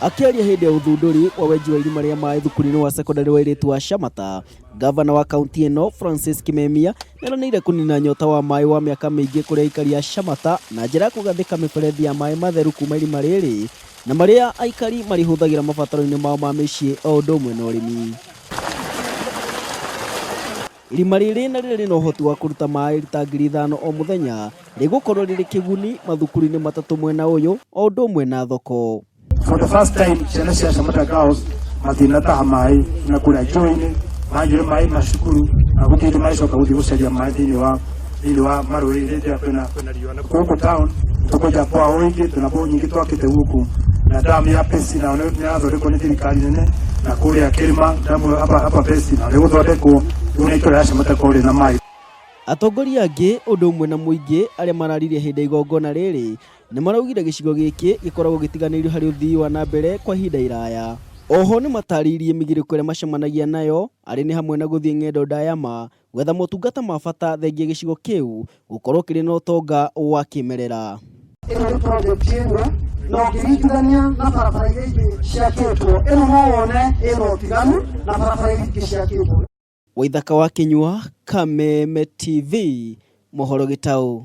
Akĩaria hĩndĩ ya ũthundũri wa wenji wa irima rĩa maĩ thukuru-inĩ wa cekondarĩ wa airĩtu wa Shamata, ngavana wa kaunti ĩno Francis Kimemia nĩeranĩire kũnina nyota wa maĩ wa mĩaka mĩingĩ kũrĩ aikari a Shamata na njĩra ya kũgathĩka mĩberethi ya maĩ matheru kuma irima rĩrĩ na marĩa aikari marĩhũthagĩra mabataro-inĩ mao ma mĩciĩ o ũndũ ũmwe na ũrĩmi. Irima rĩrĩ na rĩrĩa rĩna ũhoti wa kũruta maĩ rita 5000 o mũthenya rĩgũkorwo rĩrĩ kĩguni mathukuru-inĩ matatũ mwena ũyũ o ũndũ ũmwe na thoko. For the first time ciana cia Shamata Girls matinataha maĩ na kũrĩa njũĩ-inĩ manyuire maĩ macukuru na gũtirĩ hĩndĩ marĩcoka gũthiĩ gũcaria maĩ thĩinĩ wa thĩinĩ wa marũĩ hĩndĩ ĩrĩa kwĩna kwĩna riũa na gũkũ town tũkwenja bwaũ ingĩ twĩna bwaũ nyingĩ twakĩte gũkũ na damu ya Pesi nayo nĩ ĩrathondekwo nĩ thirikari nene na kũrĩa kĩrĩma damu hapa hapa Pesi nayo nĩ ĩgũthondekwo rĩu na itũra rĩa Shamata korwo rĩna maĩ. Atongoria angĩ ũndũ ũmwe na mũingĩ arĩa mararirie hĩndĩ ya igongona rĩrĩ nĩ maraugire gĩcigo gĩkĩ gĩkoragwo gĩtiganĩirio harĩ ũthii wa na mbere kwa ihinda iraya. Oho nĩ matarĩirie mĩgirĩko ĩrĩa macemanagia nayo arĩ nĩ hamwe na gũthiĩ ng'endo ndaya ma gwetha motungata ma bata thengia gĩcigo kĩu gũkorwo kĩrĩ na ũtonga wa kĩmerera. Ĩno nĩ project ĩmwe na ũngĩringithania na barabara iria ingĩ ciakĩtwo, ĩno no wone ĩna ũtiganu na barabara iria ingĩ ciakĩtwo. Waithaka wa Kĩnyua, Kameme TV, mohoro Gĩtaũ.